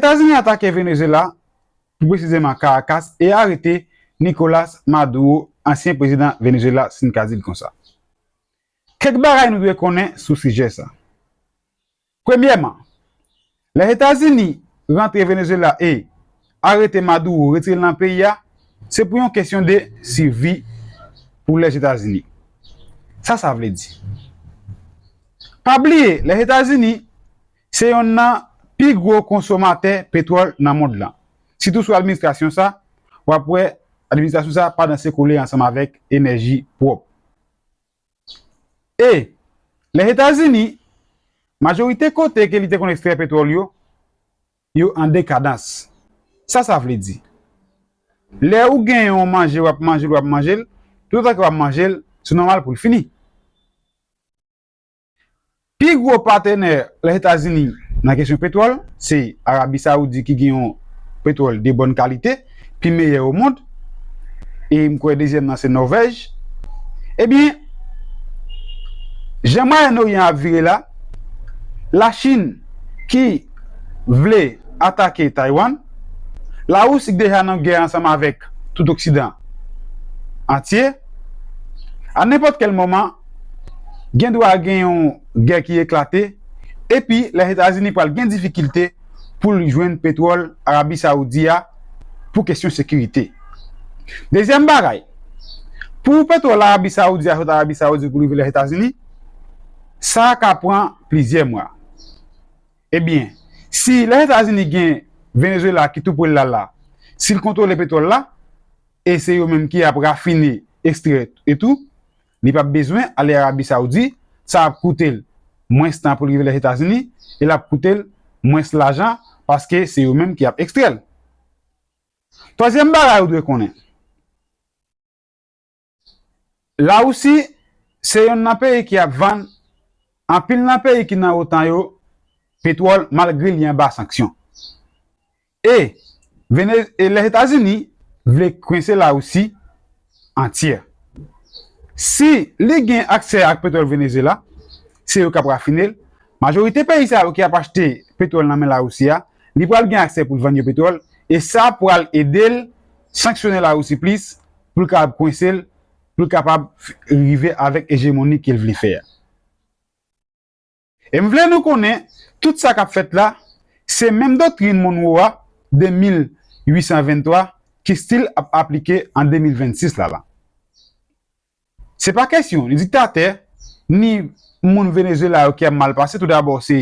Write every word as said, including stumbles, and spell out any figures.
Lèzetazini atake Venezuela, pi presizeman Caracas, e arete Nicolas Maduro, ansyen prezidan Venezuela, si n ka di l konsa. Kèk bagay nou dwe konnen sou sijè sa. Premyèman, Lèzetazini rantre Venezuela e arete Maduro, retire l nan peyi a, se pou yon kesyon de sivi pou Lèzetazini. Sa sa vle di? Pa bliye, Lèzetazini se yonn nan pi gwo konsomatè petwòl nan mond lan. Sitou sou administrasyon sa, w ap wè administrasyon sa pa danse kole ansanm avèk enèji pwòp. E Lèzetazini, majorite kote ke li te konn ekstrè petwòl yo, yo an dekadans. Sa sa vle di? Lè ou gen yon manje, w ap manje l, w ap manje l, toutotan ke w ap manje l, se nòmal pou l fini. Pi gwo patnè Lèzetazini nan kesyon petwòl, se Arabi Sawoudi ki gen yon petwòl de bòn kalite, pi meyè o mond, e m kwè dezyèm nan se Nòvèj. Ebyen, jan Mwayen Oryan ap vire la, Lachin ki vle atake Taiwan, Larisi ki deja nan gè ansanm avèk tout Oksidan antye, a nenpòt kèl moman, gen dwa gen yon gè ki eklate, epi Lèzetazini pral gen difikilte pou l jwenn petwòl Arabi Sawoudi a pou kesyon sekirite. Dezyèm bagay, pou petwòl Arabi Sawoudi a sot Arabi Sawoudi pou rive Lèzetazini, sa ka pran plizyè mwa. Ebyen, si Lèzetazini gen Venezuela ki tou pre l la la, si l kontwole petwòl la, e se yo menm ki ap rafine, ekstrè e tou, li p ap bezwen ale Arabi Sawoudi, sa ap koute l mwens tan pou l rive Lèzetazini, e l ap koute l mwens lajan, paske se yo menm ki ap ekstrè l. Twazyèm bagay ou dwe konnen, Larisi se yonn nan peyi ki ap vann anpil nan peyi ki nan otan yo petwòl malgre li anba sanksyon. E Vene- e Lèzetazini vle kwense Larisi antyè. Si li gen aksè ak petwòl Venezuela, se yo k ap rafine l. Majorite peyi sa yo ki ap achte petwòl nan men Larisi a, li pral gen aksè pou l vann yo petwòl, e sa pral ede l sanksyone Larisi plis pou l kapab kwense l, pou l kapab rive avèk ejemoni ke l vle fè a. E m vle nou konnen, tout sa k ap fèt la, se menm doktrin Monroe a de mil uit san venntwa ki still ap aplike an de mil vennsis la la. Se pa kesyon ni diktatè, ni moun Venezuela yo ki ap mal pase, toudabò se